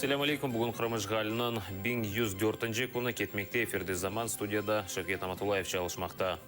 Selâm aleyküm, bugün Qırım işğaliniñ 1104-nci künü ketmekte, efirde Zaman, studiyada Şevket Namatullayev çalışmaqta.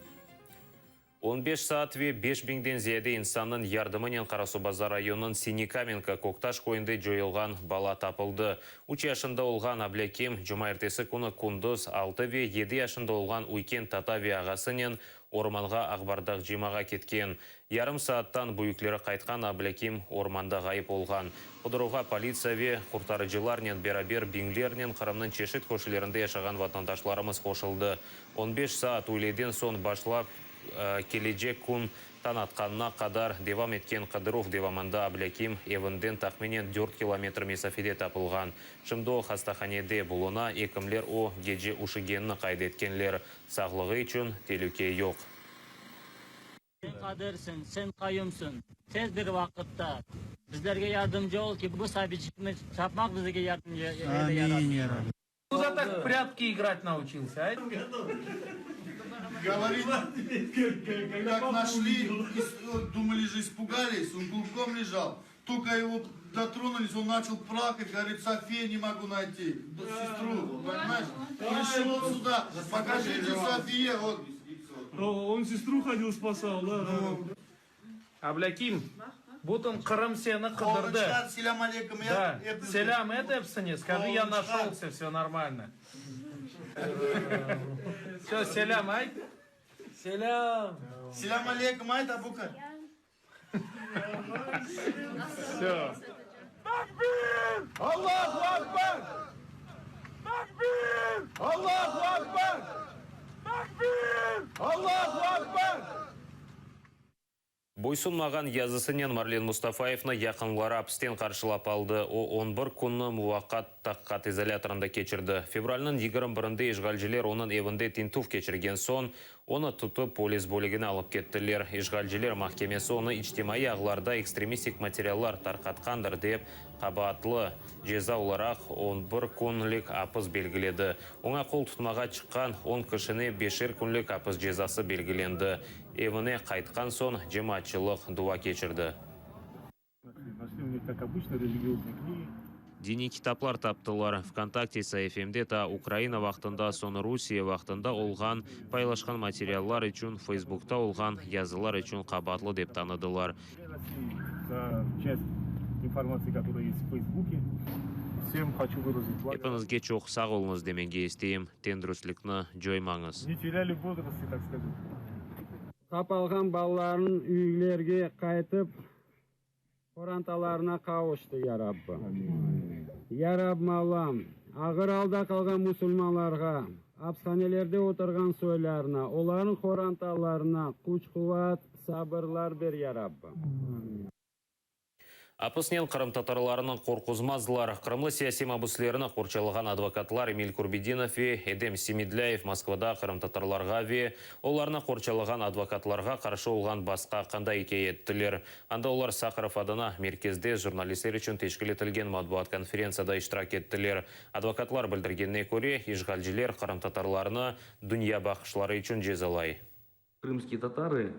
On beş saat ve 5000-den ziyade insannıñ yardımınen Qarasuvbazar rayonınıñ Sinikamenka Köktaş köyünde coyulğan bala tapıldı. Üç yaşında olğan Ablâkim cumaertesi künü kündüz 6 ve 7 yaşında olğan üyken tata ve ağasınen ormanğa aqbardaq cıymağa ketken. Yarım saattan büyükleri qaytqan Ablâkim ormanda ğayıp olğan. Qıdıruvğa politsiya ve qurtarıcılarnen beraber biñlernen Qırımnıñ çeşit köşelerinde yaşağan vatandaşlarımız qoşuldı. 15 saat üyleden soñ başlap kelecek kün tañ atqanına qadar devam etken qıdıruv devamında Ablâkim evinden tahminen 4 kilometr mesafede tapılğan. Şimdi o hastahanede buluna, ekimler o gece üşügenini qayd etkenler. Sağlığı içün telüke yoq. Sen qadirsiñ, sen qayyumsıñ. Tez bir vaqıtta bizlerge yardımcı ol ki, bu sabiyçikni tapmaq bizge yardımcı eyle, ya Rabbi. Куда так в прятки играть научился, а? Говорит, как нашли, думали же, испугались, он клубком лежал. Только его дотронулись, он начал плакать, говорит, София не могу найти, сестру, понимаешь? Пришел сюда, покажите София, вот. Он сестру ходил, спасал, да? да. Ablâkim, bütün Qırım seni qıdırdı. Selâm aleyküm. Да. Selâm et episine, скажи, я нашелся, все нормально. Все, selâm ayt. Selâm. Selâm aleyküm, ayt, Abuka. Все. Allahu Akbar! Tekbir! Allahu Akbar! Tekbir! Allahu Akbar! Boysunmağan yazısınen Marlen Mustafayevni yaqınları apisten qarşılap aldı. O, 11 künni muvaqqat taqiqat izolâtorında keçirdi. Fevralniñ 21-nde işğalciler onıñ evinde tintüv keçirgen soñ, onı tutıp polis bölügine alıp kettiler. İşğalciler mahkemesi onı içtimaiy ağlarda ekstremistik materiallar tarqatqandır dep qabaatlı ceza olaraq 11 künlik apis belgiledi. Oña qol tutmağa çıqqan 10 kişine beşer künlik apis cezası belgilendi. Evine qaytqan soñ cemaatçılıq dua keçirdi. Нашли у них, как обычно, религиозные книги. Diniy kitaplar taptılar. VKontakte saifemde ta Ukraina vaqtında, soñ Rusiye vaqtında olğan paylaşqan materiallar içün, Facebookta olğan yazılar içün qabaatlı dep tanıdılar. России за часть информации, которая есть в Фейсбуке. Всем хочу выразить благодарность. Epiñizge çoq sağ oluñız demege isteyim. Tendüristlikni coymañız. Не теряли бодрости, так сказать. Qapalğan balalarnıñ üylerge qaytıp qorantalarına qavuştı, ya Rabbim. Ya Rabbim Allam, ağır alda qalğan musulmanlarğa, apishanelerde oturğan soylarına, olarnıñ qorantalarına küç-quvet, sabırlar ber, ya Rabbim. Apisnen qırımtatarlarını qorquzmazlar. Qırımlı siyasiy mabüslerini qorçalağan advokatlar Emil Kurbedinov ve Edem Semedlâyev Moskvada qırımtatarlarğa ve olarnı qorçalağan advokatlarğa qarşı olğan basqı aqqında ikâye ettiler. Anda olar Saharov adına merkezde jurnalistler içün teşkil etilgen matbuat konferentsiyada iştirak ettiler. Advokatlar bildirgenine köre, işğalciler qırımtatarlarnı dünyabaqışları içün cezalay. Крымские татары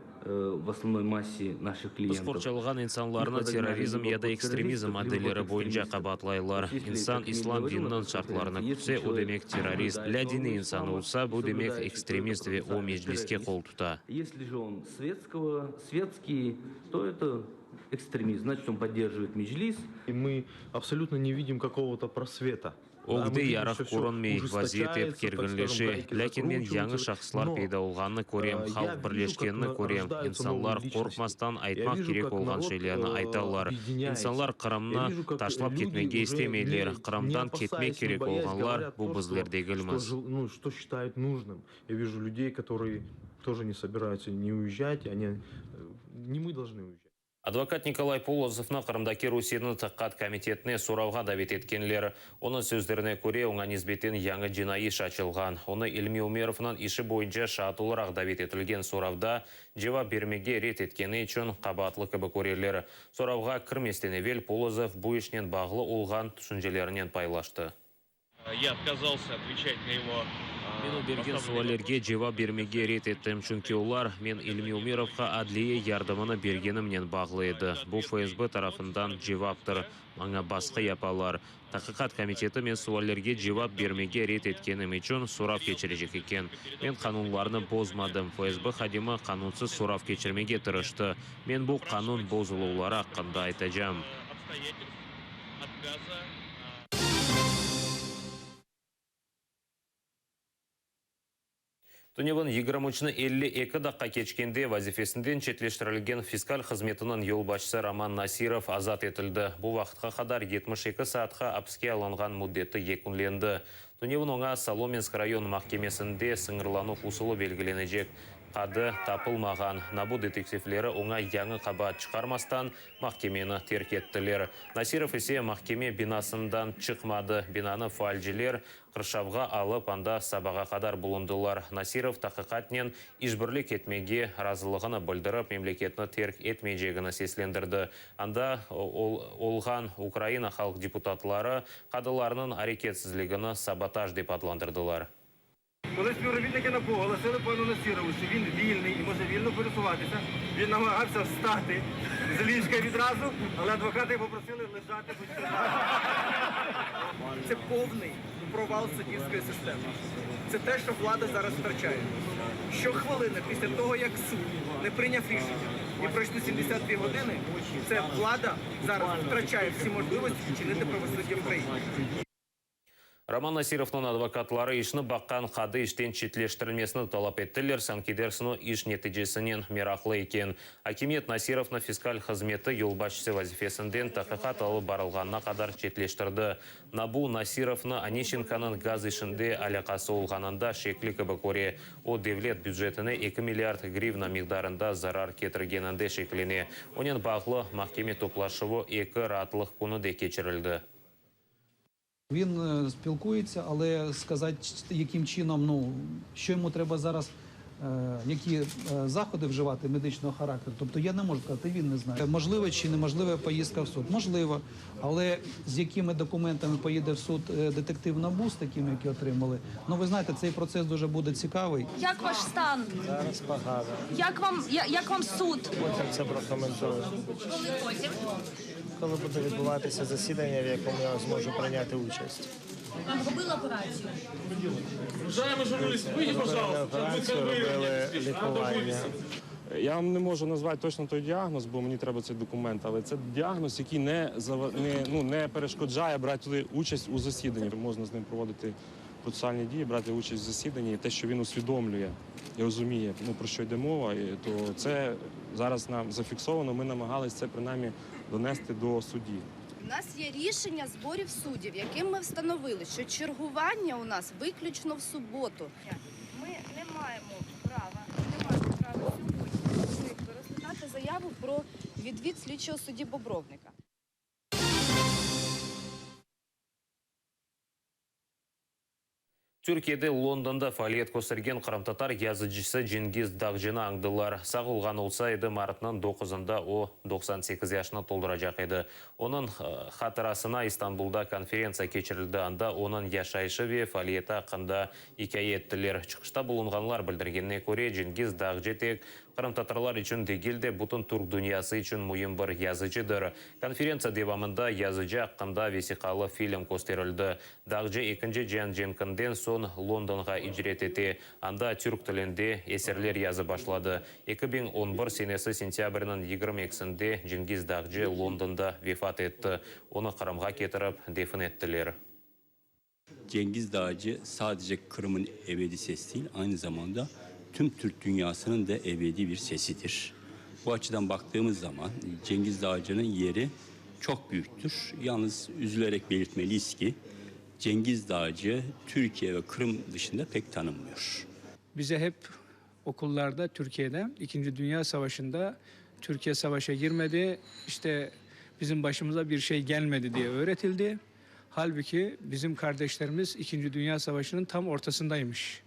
в основной массе наших Biz клиентов. qorçalağan insanlarnı terrorizm ya da ekstremizm maddeleri boyunca qabaatlaylar. İnsan islâm dininiñ şartlarını kütse, o demek terrorist. Lâdiniy insan olsa, bu demek ekstremist ve o Mecliske qol tuta. Если же он светского, светский, то это экстремист. Значит, он поддерживает Меджлис. И мы абсолютно не видим какого-то просвета. Ögde yarıq körünmey, vaziyet ep kerginleşe. Lâkin men yañı şahıslar peyda olğanını körem, halq birleşkenini körem. İnsanlar qorqmastan aytmaq kerek olğan şeylerni aytalar. İnsanlar Qırımnı taşlap ketmege istemeyler. Qırımdan ketmek kerek olğanlar bu bizler degilmiz. Ну, что считают нужным. Я вижу людей, которые тоже не собираются не уезжать, они, не мы должны уезжать. Advokat Nikolay Polozovnı Qırımdaki Rusiyeniñ Taqiqat komitetine soravğa davet etkenler. Onıñ sözlerine köre, oña nisbeten yañı cinaiy iş açılğan. Onı İlmi Umerovnıñ işi boyunca şaat olaraq davet etilgen soravda cevap bermege red etkeni içün qabaatlı kibi köreler. Soravğa kirmezden evel Polozov bu işnen bağlı olğan tüşüncelerinen paylaştı. Я отказался отвечать на его. Men o bergen suallerge cevap bermege red ettim, çünki olar, men İlmi Ümerovğa adliye yardımını bergenimnen bağlı edi. Bu FSB tarafından cevaptır. Maña basqı yapalar. Taqiqat komiteti men suallerge cevap bermege red etkenim içün sorav keçirecek eken. Men qanunlarnı bozmadım, FSB hadimi qanunsız sorav keçirmege tırıştı. Men bu qanun bozuluvları aqqında aytacam. Tünevin yigirmi üçni 52 daqqa keçkende vazifesinden çetleştirilgen fiskal hızmetiniñ yolbaşçısı Roman Nasirov azat etildi. Bu vaqıtqa qadar 72 saatqa apiske alınğan müddeti yekünlendi. Tünevin oña Solomensk rayon mahkemesinde sıñırlanuv usulı belgilenecek qadı tapılmağan. NABU detektivleri oña yañı qabaat çıqarmastan, mahkemeni terk ettiler. Nasirov ise mahkeme binasından çıqmadı. Binanı faalciler qırşavğa alıp, anda sabağa qadar bulundılar. Nasirov taqiqatnen işbirlik etmege razılığını bildirip, memleketni terk etmeycegini seslendirdi. Anda olğan Ukraina halq deputatları qadılarnıñ areketsizligini sabotaj dep adlandırdılar. Коли співробітники НАБУ оголосили пану Насірову, що він вільний і може вільно пересуватися, він намагався встати з ліжка відразу, але адвокати попросили лежати хоч Це повний провал суддівської системи. Це те, що влада зараз втрачає. Щохвилини після того, як суд не прийняв рішення і пройшли 72 години, це влада зараз втрачає всі можливості вчинити правосуддя в країні. Roman Nasirovnıñ advokatları işni baqqan qadı işten çetleştirilmesini talap ettiler, sanki dersiñ o iş neticesinen meraqlı eken. Akimiyet Nasirovnı fiskal hızmeti yolbaşçısı vazifesinden taqiqat alıp barılğanına qadar çetleştirdi. NABU Nasirovnı Onişçenkonıñ gaz işinde alâqası olğanında şekli kibi köre. O, devlet bücetine eki milliard grivna miqdarında zarar ketirgeninde şeklene. Onen bağlı mahkeme toplaşuvı eki raatlıq künü de keçirildi. Він спілкується, але сказати, яким чином, ну, що йому треба зараз, які заходи вживати медичного характеру, тобто я не можу сказати, він не знає. Можливо чи неможлива поїздка в суд? Можливо, але з якими документами поїде в суд детектив НАБУ, з такими, які отримали, ну, ви знаєте, цей процес дуже буде цікавий. Як ваш стан? Зараз погано. Як вам, як вам суд? Потім це прокоментую. Коли потім? Коли буде відбуватися засідання, в якому я зможу прийняти участь. Вам робили операцію? Уважаемый журналист, выйди, пожалуйста. Операцію робили лікування. Я вам не можу назвати точно той діагноз, бо мені треба цей документ, але це діагноз, який не, не, ну, не перешкоджає брати участь у засіданні. Можна з ним проводити процесуальні дії, брати участь в засіданні, і те, що він усвідомлює і розуміє, ну, про що йде мова, і, то це зараз нам зафіксовано, ми намагалися це принаймні донести до судді. У нас є рішення зборів суддів, яким ми встановили, що чергування у нас виключно в суботу. Ми не маємо права, не маємо права сьогодні розглядати заяву про відвід слідчого судді Бобровника. Türkiyede Londonda faaliyet köstergen qırımtatar yazıcısı Cengiz Dağcını añdılar. Sağ olğan olsa edi, martnıñ doquzında o, 98 yaşını tolduracaq edi. Onıñ hatırasına İstanbulda konferentsiya keçirildi, anda onıñ yaşayışı ve faaliyeti aqqında ikâye ettiler. Çıqışta bulunğanlar bildirgenine köre, Cengiz Dağcı tek qırımtatarlar içün degil de, bütün türk dünyası içün müim bir yazıcıdır. Konferentsiya devamında yazıcı aqqında vesiqalı film kösterildi. Dağcı Ekinci cian cenkinden soñ Londonğa icret ete, anda türk tilinde eserler yazıp başladı. 2011 senesi sentâbrniñ 22-sinde Cengiz Dağcı Londonda vefat etti. Onı Qırımğa ketirip defin ettiler. Cengiz Dağcı sadece Kırım'ın ebedi sesi değil, aynı zamanda tüm Türk dünyasının da ebedi bir sesidir. Bu açıdan baktığımız zaman Cengiz Dağcı'nın yeri çok büyüktür. Yalnız üzülerek belirtmeliyiz ki Cengiz Dağcı Türkiye ve Kırım dışında pek tanınmıyor. Bize hep okullarda Türkiye'de İkinci Dünya Savaşı'nda Türkiye savaşa girmedi, işte bizim başımıza bir şey gelmedi diye öğretildi. Halbuki bizim kardeşlerimiz İkinci Dünya Savaşı'nın tam ortasındaymış.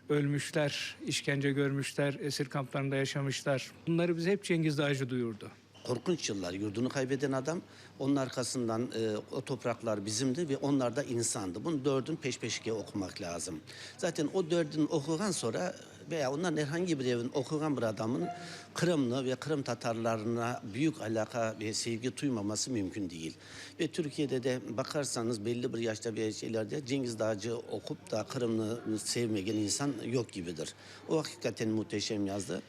Ölmüşler, işkence görmüşler, esir kamplarında yaşamışlar. Bunları bize hep Cengiz Dağcı duyurdu. Qorqunç yıllar, yurdunı qaybeden adam, onıñ arqasından o topraqlar bizimdi ve onlar da insandı. Bunı dördün peş-peşke oqumaq lâzım. Zaten o dördün oquğan soñra veya ondan er hangi birevin oquğan bir adamın Qırımnı ve Qırım tatarlarına büyük alâqa ve sevgi tuymaması mümkün değil. Ve Türkiyede de baqarsañız belli bir yaşta ve şeylerde Cengiz Dağcı oqup da Qırımnı sevmegen insan yoq kibidir. O aqiqaten müteşem yazdı.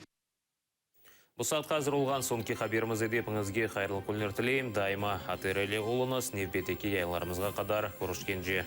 Bu saatqa azır olğan soñki haberimiz edi. Epiñizge hayırlı künler tileyim. Daima ATR ile oluñız. Nevbetteki yayınlarımızğa qadar körüşkence.